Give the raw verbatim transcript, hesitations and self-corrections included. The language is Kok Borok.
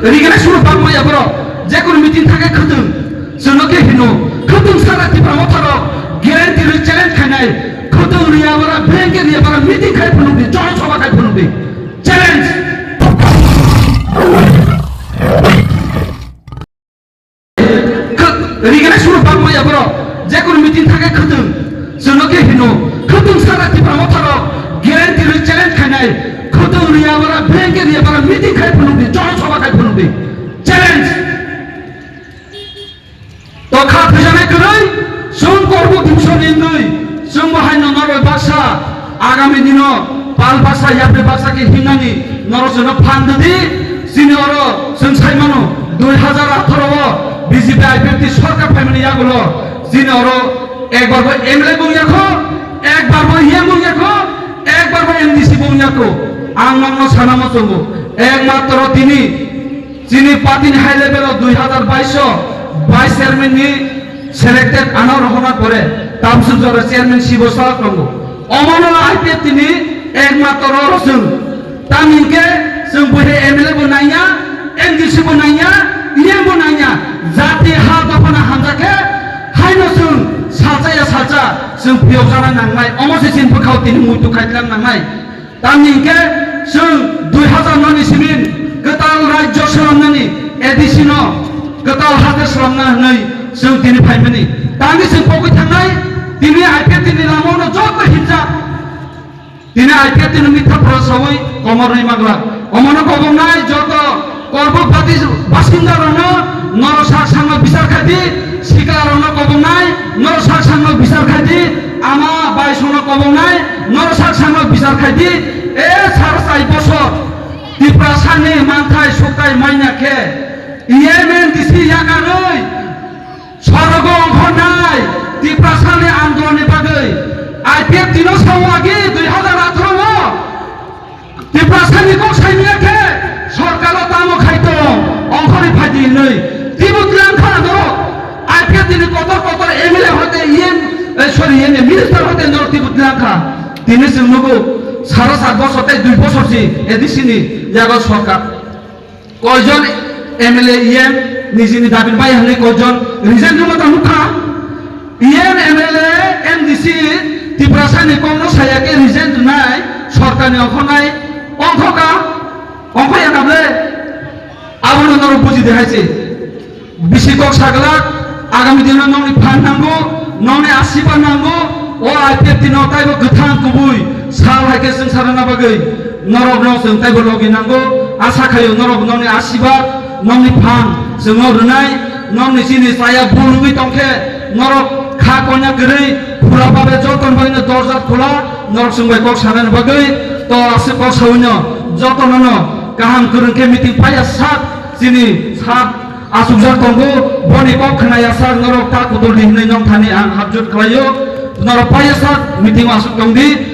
Rigena suru bangmaya borok, jekunu meeting thangkhe khwtwng, chwngno khe hino, khwtwng sara Tipra Motha rok guarantee rwi challenge khainai, khwtwng rwya bara, blanket rwya bara, meeting khai phunukdi, joto soba khai phunukdi, challenge. Rigena suru bangmaya borok, jekunu meeting thangkhe khwtwng, chwngno khe hino, khwtwng sara Tipra Motha rok guarantee rwi challenge khainai, khwtwng rwya bara, blanket rwya bara, meeting khai phunukdi, joto soba khai phunukdi, challenge. To kha thwijaknai kwrwi, chwng Korbuk division ni wngwi, chwngbo haino norok baksa, agami dino pal baksa, yapri baksa khe himnani norok chwngno phan rwdi. Chini oro chwng sai mano, dui hazar atharo o B J P I P F T sorkar phaimani yagulo chini oro ekbar bo M L A bo wngya kho, ekbar bo E M wngya kho, ekbar bo M D C bo wngya kho. Ang nokno sana muchungo, ekmatro tini chini party ni high level o dui hazar bais o vice chairman ni selected ano rohorna pore tamsuk jora chairman sibo salak tongo. Omono I P F T ni ekmatro oro chwng. Tamni hwnkhe chwng buhi M L A bo nangya, M D C bo nangya, E M bo nangya. Jati ha dophano hamjakhe haino chwng salsa ya salsa chwng phiyokjana nangnai. Omo se chini bwkhao tini muitu khaitlang nangnai. Tamni hwnkhe chwng dui hazar no ni simi kwtal rajyo swnamnani, A D C no kwtal hate swnamna hwnwi chwng tini phaimani. Tamni chwng pogwi thangnai, tini I P F T ni lamano joto himjak. Tini I P F T ni mitha phoro sawi komor rwi magla. Omono kobongnai joto Korbuk bati basinda rokno norok sak sakno bichar khaidi, sikla rokno kobongnai norok sak sakno bichar khaidi, ama bai songno kobongnai norok sak sakno bichar khaidi. E sar sai bosor Tiprasani manthai sukthai manya khe E M M D C yakarwi sorogo ongkhornai Tiprasani andolonni bagwi I P F T no sao agi dui hazar atharo o. Tiprasani kok saimanya khe sorkaro tamo khai tong, ongkhorwi phaidi hinwi. Tibuk tlang kha norok I P F T ni kotor kotor M L A hote E M, eh, sorry, E M A minister hote norok tibuk tlang kha. Tini chwng nugo sara sat bosor tei dui bosor si A D C ni yago sorkar. Koijon M L A E M nijini dabi bai hwnwi koijon resign rwma tang nukha? E M, M L A, M D C Tiprasani kokno saya khe resign rwnai sorkarni ongkhornai ongkhoka, ongkhoya na ble? Abono norok buji de hai se. Bisi kok saglak, agami dino nokni phan nango, nokni asiba nango, o I P F T no taibo kwthang kubui sal hai khe chwng sarana bagwi norokno chwng taibo logi nango. Asa khaio norok nokni asiba, nokni phan chwngno rwnai, nokni chini chaya bul wngwi tongkhe norok kha koina kwrwi phura babe joton bagwino dorja khula, norok chwng bai kok sanani bagwi. To aswk kok sawino jotono no kaham kwrwng khe meeting phaiya sak chini sak Achukjak tongo, boni kok khwnaya sak norok ta kudulni hwnwi nong thani ang habjot khlaio, norok phaiya sak meeting o achuk tongdi.